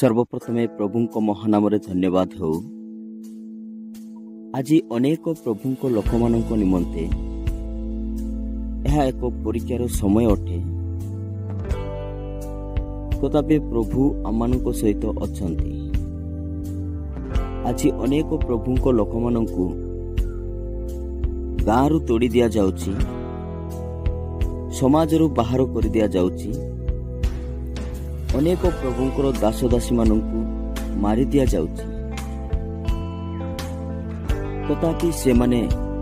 ସର୍ବପ୍ରଥମେ ପ୍ରଭୁଙ୍କ ମହାନାମରେ ଧନ୍ୟବାଦ ହେଉ। ଆଜି ଅନେକ ପ୍ରଭୁଙ୍କ ଲୋକମାନଙ୍କ ନିମନ୍ତେ ଏହା ଏକ ପରୀକ୍ଷାର ସମୟ ଅଟେ। ତଥାପି ପ୍ରଭୁ ଆମମାନଙ୍କ ସହିତ ଅଛନ୍ତି। ଆଜି ଅନେକ ପ୍ରଭୁଙ୍କ ଲୋକମାନଙ୍କୁ ଗାଁରୁ ତୋଡ଼ି ଦିଆଯାଉଛି, ସମାଜରୁ ବାହାର କରିଦିଆଯାଉଛି, ଅନେକ ପ୍ରଭୁଙ୍କର ଦାସ ଦାସୀମାନଙ୍କୁ ମାରି ଦିଆଯାଉଛି। ତଥାପି ସେମାନେ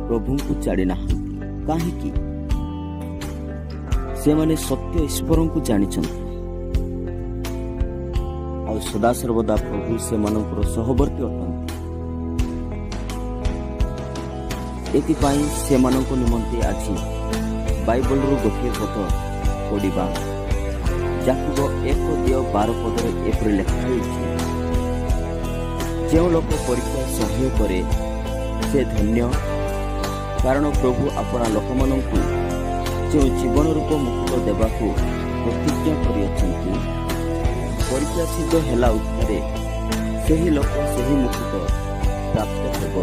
ପ୍ରଭୁଙ୍କୁ ଛାଡ଼ି ନାହାନ୍ତି। କାହିଁକି? ସେମାନେ ସତ୍ୟ ଈଶ୍ୱରଙ୍କୁ ଜାଣିଛନ୍ତି, ଆଉ ସଦାସର୍ବଦା ପ୍ରଭୁ ସେମାନଙ୍କର ସହବର୍ତ୍ତୀ ଅଟନ୍ତି। ଏଥିପାଇଁ ସେମାନଙ୍କ ନିମନ୍ତେ ଆଜି ବାଇବଲରୁ ଗୋଟିଏ ପଦ ପଢ଼ିବା। ଯାକୁବ 1:12 ପଦରେ ଏପରି ଲେଖା ହୋଇଛି, ଯେଉଁ ଲୋକ ପରୀକ୍ଷା ସହ୍ୟ କରେ ସେ ଧନ୍ୟ, କାରଣ ପ୍ରଭୁ ଆପଣା ଲୋକମାନଙ୍କୁ ଯେଉଁ ଜୀବନ ରୂପ ମୁକୁଟ ଦେବାକୁ ପ୍ରତିଜ୍ଞା କରିଅଛନ୍ତି, ପରୀକ୍ଷା ସିଦ୍ଧ ହେଲା ଉତ୍ତାରେ ସେହି ଲୋକ ସେହି ମୁକୁଟ ପ୍ରାପ୍ତ ହେବ।